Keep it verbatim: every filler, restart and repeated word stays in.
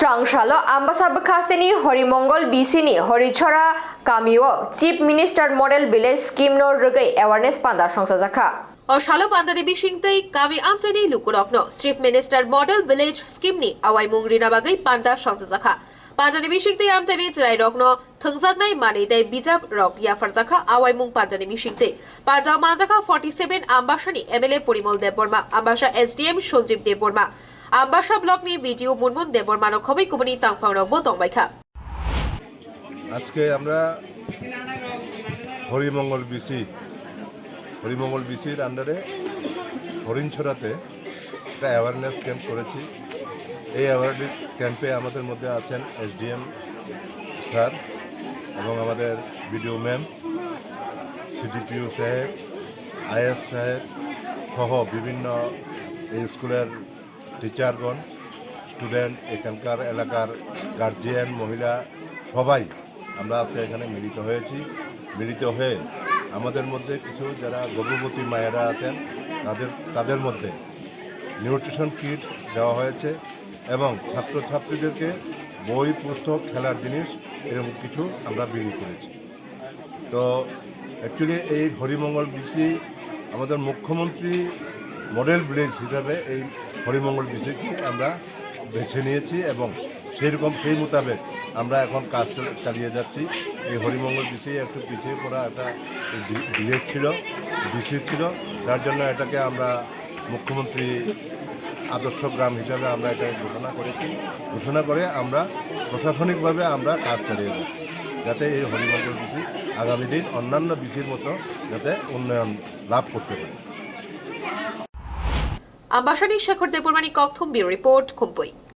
Twrang salo Ambasa bwkhasteni Horimongol B C ni Horichora kamio Chief Minister Model Village Scheme no rwgwi awareness panda songchajakha. O salo pandani bisingtwi kami amchaini lukurokno Chief Minister Model Village Scheme ni awaimung rina bagwi panda songchajakha. Pandani bisingtwi amchaini chwrairokno thwngjaknai manwi tei bijaprok yapharjakha awaimung pandani bisingtwi. Pandao manjakha forty seven Ambasani M L A Porimol Debbarma, Ambasa S D M Sanjeev Debbarma, Ambasa Block ni B D O Munmun Debbarmano khobwi kubuni tangphangrokbo tongbaikha. আজকে আমরা হরিমঙ্গল বিসি, হরিমঙ্গল বিসির আন্ডারে হরিণছড়াতে একটা awareness camp করেছি। এই অ্যাওয়ারনেস ক্যাম্পে আমাদের মধ্যে আছেন এসডিএম স্যার এবং আমাদের বিডিও ম্যাম, সিডিপিও সাহেব, আইএস সাহেব সহ বিভিন্ন এই স্কুলের টিচারগণ, স্টুডেন্ট, এখানকার এলাকার গার্জিয়ান, মহিলা সবাই আমরা আজকে এখানে মিলিত হয়েছি। মিলিত হয়ে আমাদের মধ্যে কিছু যারা গর্ভবতী মায়েরা আছেন, তাদের, তাদের মধ্যে নিউট্রিশন কিট দেওয়া হয়েছে এবং ছাত্রছাত্রীদেরকে বই, পুস্তক, খেলার জিনিস এরকম কিছু আমরা বিলি করেছি। তো অ্যাকচুয়ালি এই হরিমঙ্গল বিসি আমাদের মুখ্যমন্ত্রী মডেল ভিলেজ হিসাবে এই হরিমঙ্গল বিসিকে আমরা বেছে নিয়েছি এবং সেই রকম, সেই মোতাবেক আমরা এখন কাজ চল-, চালিয়ে যাচ্ছি। এই হরিমঙ্গল বিসি একটু পিছিয়ে পড়া একটা ভি-, ভিলেজ ছিল, বিসি ছিল, যার জন্য এটাকে আমরা মুখ্যমন্ত্রী আদর্শ গ্রাম হিসাবে আমরা এটাকে ঘোষণা করেছি। ঘোষণা করে আমরা প্রশাসনিকভাবে আমরা কাজ চালিয়ে যাচ্ছি, যাতে এই হরিমঙ্গল বিসি আগামী দিন অন্যান্য বিসির মতো যাতে উন্নয়ন লাভ করতে পারে। Ambasani Shekhar Debbarmani Kokthum, Bureau Report, Khumpui.